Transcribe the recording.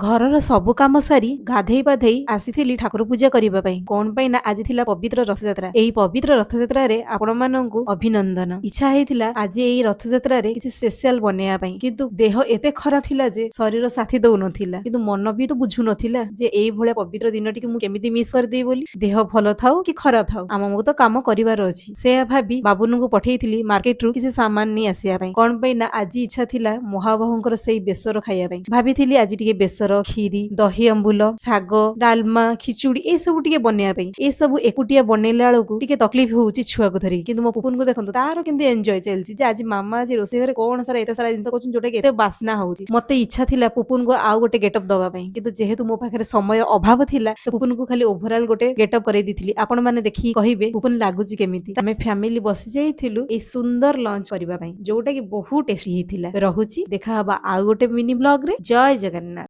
ଘରର ସବୁ କାମ ସାରି ଗାଧେଇ ପାଧେଇ ଆସିଥିଲି ଠାକୁର ପୂଜା କରିବା ପାଇଁ। କଣ ପାଇଁ ନା ଆଜି ଥିଲା ପବିତ୍ର ରଥଯାତ୍ରା। ଏହି ପବିତ୍ର ରଥଯାତ୍ରାରେ ଆପଣମାନଙ୍କୁ ଅଭିନନ୍ଦନ। ଇଚ୍ଛା ହେଇଥିଲା ଆଜି ଏଇ ରଥଯାତ୍ରାରେ କିଛି ସ୍ପେଶାଲ ବନେଇବା ପାଇଁ, କିନ୍ତୁ ଦେହ ଏତେ ଖରାପ ଥିଲା ଯେ ଶରୀର ସାଥି ଦଉନଥିଲା, କିନ୍ତୁ ମନ ବି ତ ବୁଝୁନଥିଲା ଯେ ଏଇଭଳିଆ ପବିତ୍ର ଦିନଟିକୁ ମୁଁ କେମିତି ମିସ୍ କରିଦେବି ବୋଲି। ଦେହ ଭଲ ଥାଉ କି ଖରାପ ଥାଉ, ଆମକୁ ତ କାମ କରିବାର ଅଛି। ସେୟା ଭାବି ବାବୁନଙ୍କୁ ପଠେଇଥିଲି ମାର୍କେଟରୁ କିଛି ସାମାନ ନେଇ ଆସିବା ପାଇଁ। କଣ ପାଇଁ ନା ଆଜି ଇଚ୍ଛା ଥିଲା ମହାବାହୁଙ୍କର ସେଇ ବେସର ଖାଇବା ପାଇଁ। ଭାବିଥିଲି ଆଜି ଟିକେ ବେସର, କ୍ଷୀରି, ଦହି ଆମ୍ବୁଲ, ଶାଗ, ଡାଲମା, ଖିଚୁଡି ଏସବୁ ଟିକେ ବନେଇବା ପାଇଁ। ଏସବୁ ଏକୁଟିଆ ବନେଇଲା ବେଳକୁ ଟିକେ ତକଲିଫ ହଉଛି ଛୁଆକୁ ଧରିକି। କିନ୍ତୁ ମୋ ପୁପୁନକୁ ଦେଖନ୍ତୁ, ତାର କିନ୍ତୁ ଏନ୍ଜୟ ଚାଲିଛି ଯେ ଆଜି ମାମା ଆଜି ରୋଷେଇ ଘରେ କଣ ସାରା ଏତେ ସାରା ଜିନିଷ କରୁଛନ୍ତି, ଯୋଉଟା କି ଏତେ ବାସ୍ନା ହଉଛି। ମତେ ଇଚ୍ଛା ଥିଲା ପୁପୁନକୁ ଆଉ ଗୋଟେ ଗେଟଅପ୍ ଦବା ପାଇଁ, କିନ୍ତୁ ଯେହେତୁ ମୋ ପାଖରେ ସମୟ ଅଭାବ ଥିଲା, ତ ପୁପୁନକୁ ଖାଲି ଓଭରଅଲ ଗୋଟେ ଗେଟଅପ୍ କରେଇ ଦେଇଥିଲି। ଆପଣ ମାନେ ଦେଖିକି କହିବେ ପୁପୁନ ଲାଗୁଛି କେମିତି। ଆମେ ଫ୍ୟାମିଲି ବସି ଯାଇଥିଲୁ ଏଇ ସୁନ୍ଦର ଲଞ୍ଚ କରିବା ପାଇଁ, ଯୋଉଟା କି ବହୁତ ଟେଷ୍ଟି ହେଇଥିଲା। ରହୁଛି, ଦେଖା ହବା ଆଉ ଗୋଟେ ମିନି ବ୍ଲଗ ରେ। ଜୟ ଜଗନ୍ନାଥ।